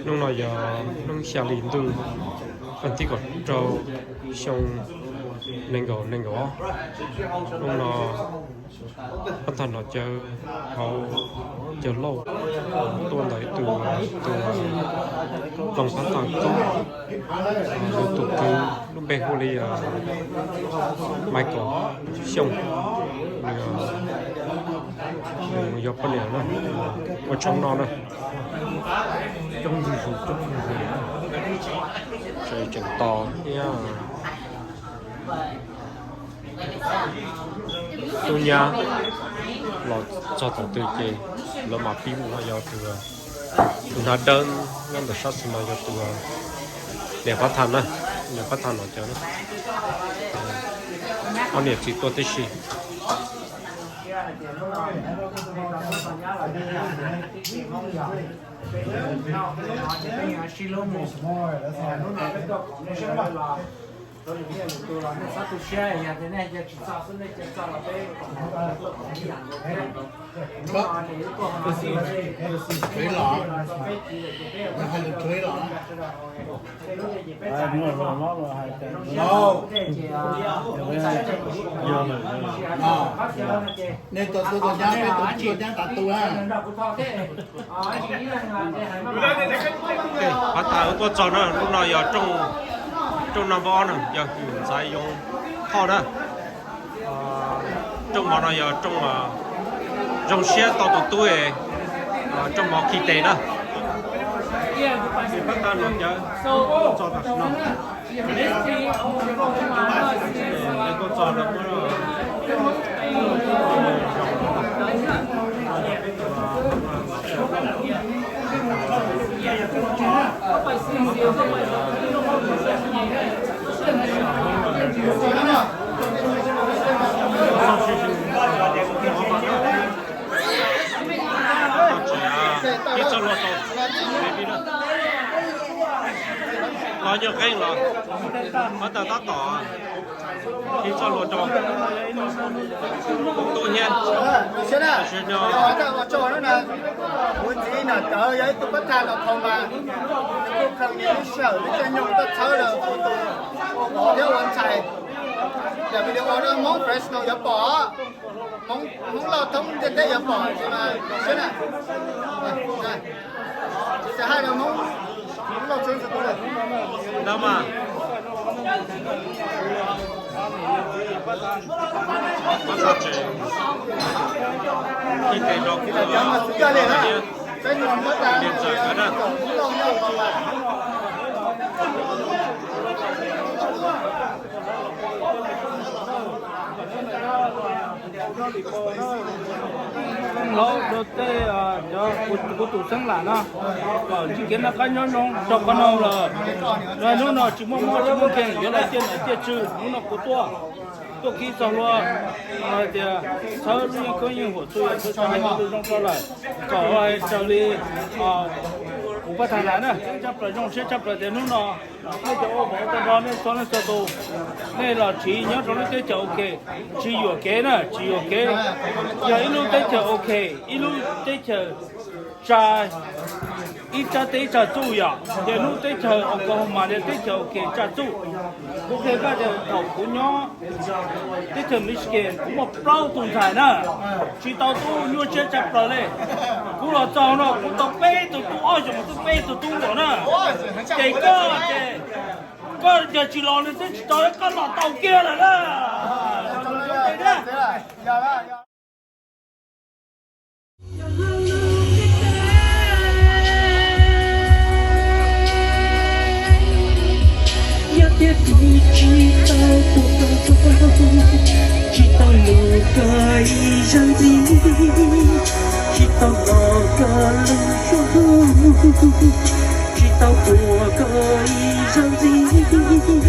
Hnub no yog hnub xya hli ntuj vas thib kaum rau xyoo nees nkaum nees nkaum ob. Hnub no pab thaj Nom Cawv hauv Cawv Lauj tuaj ntawm ib tug, tus Looj Pab Thaj Koob, nws tus kwv lub npe hu li Michael Xyooj, nws mus yog poj niam na, ua tshoob noj na. Tseem tos thiab. Tub nyab los txog thaum twg ces lawv mam pib mus no yog tus, tus hnav dawb nyob ntawm sab xis no yog tus niam pab thaj na, niam pab thaj Nom Cawv na. Ob niam txiv tuaj tib si. Nej tus tub tus nyab, peb tus tub tus nyab tas tu na. Pab thaj wb tuaj txog na, lub no yog rooj, rooj no npab ob na, yog Hwm Ntxaiv Yoo Thoj na. Rooj mov no yog rooj zoo siab tau tus tub, rooj mov khi tes na. Pab thaj Nom Cawv txog tam sim no. Tuaj txog lawv muab Ib txoj hlua tau, los nyuag qeej los, pab thaj tab tom khi txoj hlua rau tub thiab. Kuv txiv Nom Cawv yog ib tug pab thaj los thaum mas kuj khaws nws lub sij hawm lub caij nyoog tuaj txhawb rau kuv tus ua vauv thiab ua ntxhais. Daim video no Hmoob Fresno yuav pom, Hmoob Lauj thoob ntiaj teb yuav pom, siab na. Tsis hais rau Hmoob, Hmoob Lauj txhua tus. No mas, pab thaj tseem khi tes rau kuv, niam ntxawm nkawd na. Hlob rau tej, cov kuv tus xeeb lam no kom ntsib kev noj qab nyob zoo rau qhov no lawm. Hnub no tsis muaj mob tsis muaj nkeeg yuav los ciaj nam ciaj tswv, hnub no kuv tuaj, tuaj khi txoj hlua, hais tias txhawb lub yeej koob yeej huam txhua yam txhua tsav hais tias zoo rau lawm, kom raws li kuv pab thaj hais na. Tshaj plaws zoo siab tshaj plaws tias hnub no nej cov ua vauv tau nrog nej txhua leej txhua tus, nej los nrhiav nyob rau lub teb chaws ua ke, tsis yuam kev na, tsis yuam kev. Yog ib lub teb chaws ua ke, ib lub teb chaws tsa, ib tsab teb tsag txuj yom, ces lub teb chaws Oklahoma yog teb chaws ua ke tsag txuj. Kuv qhia koj tias thaum kuv nyob teb chaws Michigan kuv muaj plaub tug ntxhais na, tsis tau tub, nyuaj siab tshaj plaws li. Kuv los txog no kuv tau peb tug tub, ob xyoos twb peb tug tub nkaus na. Ces koj ces, koj yog tsis los nws twb tsis tau, koj los tau kiag lawm na. Yog tias kuv tsis tau pum koj, tsis tau lus koj ib zaug ntxiv, tsis tau hnov koj lub suab hu, tsis tau pum koj ib zaug ntxiv,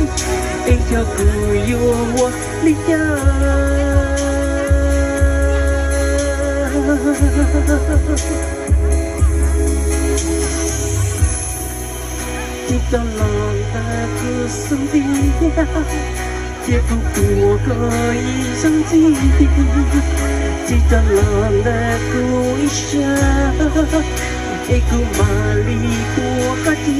es yog kuv yuav ua li cas? Tsis tau los ntawm kuv xub ntiag, thiab kuv pum koj ib zaug ntxiv. Tsis tau los ntawm kuv ib sab, Es kuv mam li ua koj tiag.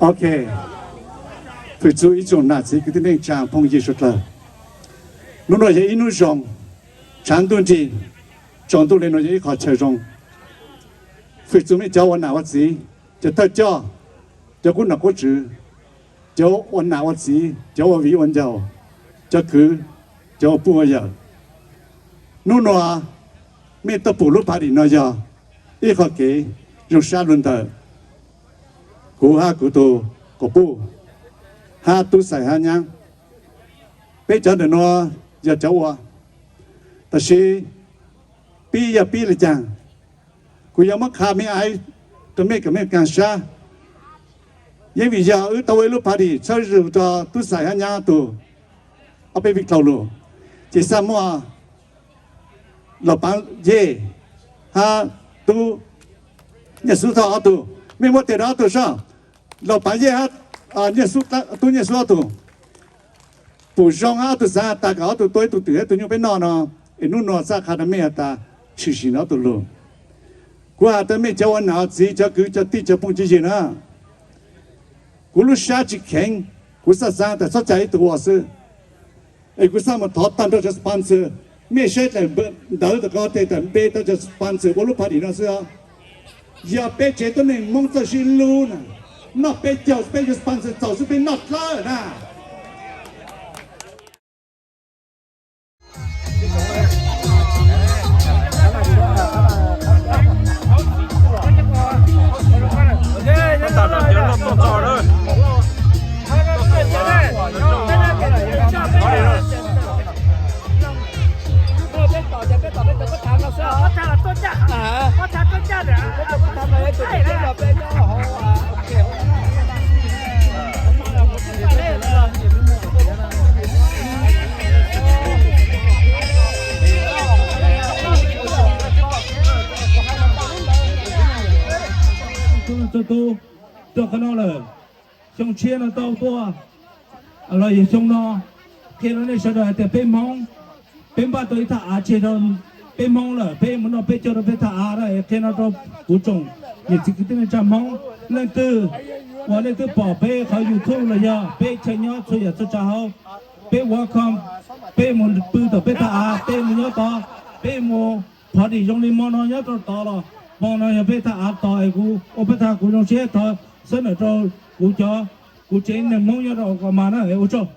Ok, fwm txug ib tsoom nam txiv kwv tij neej tsa phooj ywg suav dlawg. Hnub no yog ib hnub zoo, tshav ntuj nrig, tsaus ntuj li no yog ib qho chaw zoo. Fwm txug mej cov ua nam ua txiv, cov thawj coj, cov qub nom qub tswv, cov ua nam ua txiv, cov ua viv ua ncaus, cov kwv, cov ua puj ua yawm. Hnub no mej tuaj pum lub party no yog ib qho kev zoo sab lug ntawm kuv hab kuv tug quas puj hab tub xais hab nyab. Peb cov ntawm nuav yog cov ua, tab sis pib yog pib le caag, kuv yuav muab qha mej aiv rua mej kom mej kaag sab. Yeej vim yog wb tau ua ib lub party txhawb zug rua tub xais hab nyab tug ob peb vij dlhau lug, ces xaj muaj Laug Paav Yej hab tub Nyiaj Xub Thoj ob tug. Mej muab tes rua ob tug sab, Laug Paav Yej hab Tub Nyiaj Xub ob tug. Pum zoo hab ob tug xaav has tas kom ob tug tua ib tug twm hab ib tug nyuj peb noj no, es hnub nuav xaj qha rua mej has tas tshwm sim nrug ob tug lug. Kuv has rua mej cov ua nam ua txiv, cov kwv cov tij cov phooj cov ywg na, kuv lub sab tsi kheev, kuv xaj xaav tas txhob ca ib tug ua xwb, es kuv xaj moog thov tag nrho cov sponsor. Mej saib dlaim ntawv tom ko tes tas npe tau cov sponsor ua lub party no xwb os. Yog peb tsev tuab neeg Hmoob txawj sib hlub na, noj peb caug peb yuav sponsor txaus xwb peb noj dlawb na. Txhua tus rau qhov no lawm, xyoo tshiab no tau tuaj los yog xyoo no, qhia rau nej sawv daws hais tias peb Hmoob, peb npaj tau ib thaj av tseg rau peb Hmoob lawm, peb mus noj peb caug rau peb thaj av na. Qhia no rau kuv tsoom niam txiv kwv tij neej tsa Hmoob, leej twg uas leej twg pom peb qhov YouTube los yog peb chaw nyob txhua yam txhua tsav hauv, peb welcome, peb mus pw tom peb thaj av, peb mus nyob tod, peb mus party zoo li mo no nyob rau tod los mo no yog peb thaj av tod es kuv ua peb thaj kuv zoo siab thov xab nawm rau kuv cov, kuv tsev neeg Hmoob nyob rau ko mas na, ua tsaug.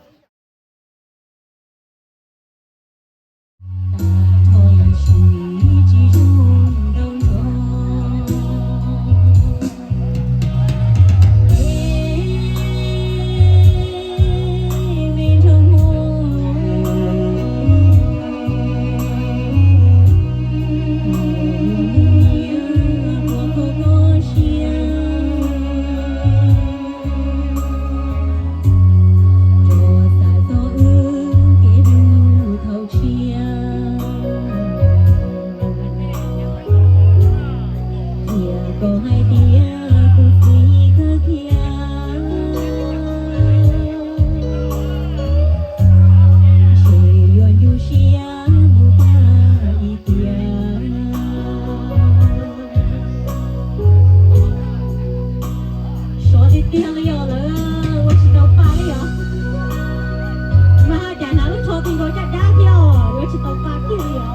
Sov tiag tiag li os, lawv ua tsis tau pa li os. Mas ho cas hnav lub tsho ti nkaus caj dab thiab os, yuav tsis tau pa kiag li os.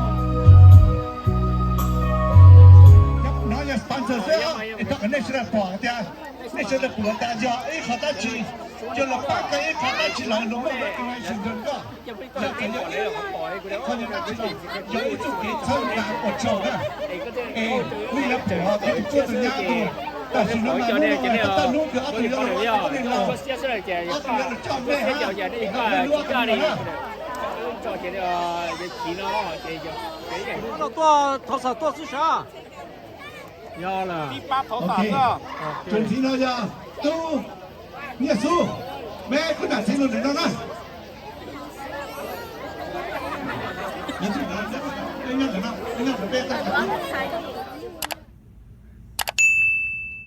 No yog sponsor xwb, es thov kom nej sawv daws pom tias, nej sawv daws pom tas yog ib qho dab tsi, yog los pab kawg ib qho dab tsi los luag muaj donation rau koj. Yog txawm yog ib qho yog dab tsi los yog ib txoj kev txhawb zog ua tsaug na. Es kuj yuav pum ho koj tus tub tus nyab tug, tam sim no mas lub no tau hnub kawg ob tug yuav los ua tau poj niam laus, ob tug yuav los coj mej hab, lub ob tug no na. Tuaj thov xav tuaj xwb sas. Yog lawm. Tus txiv no yog tub Nyiaj Xub, meb kuj nam txiv lug ntawm no na. Nyob ntawm no, nyob ntawm peb tag.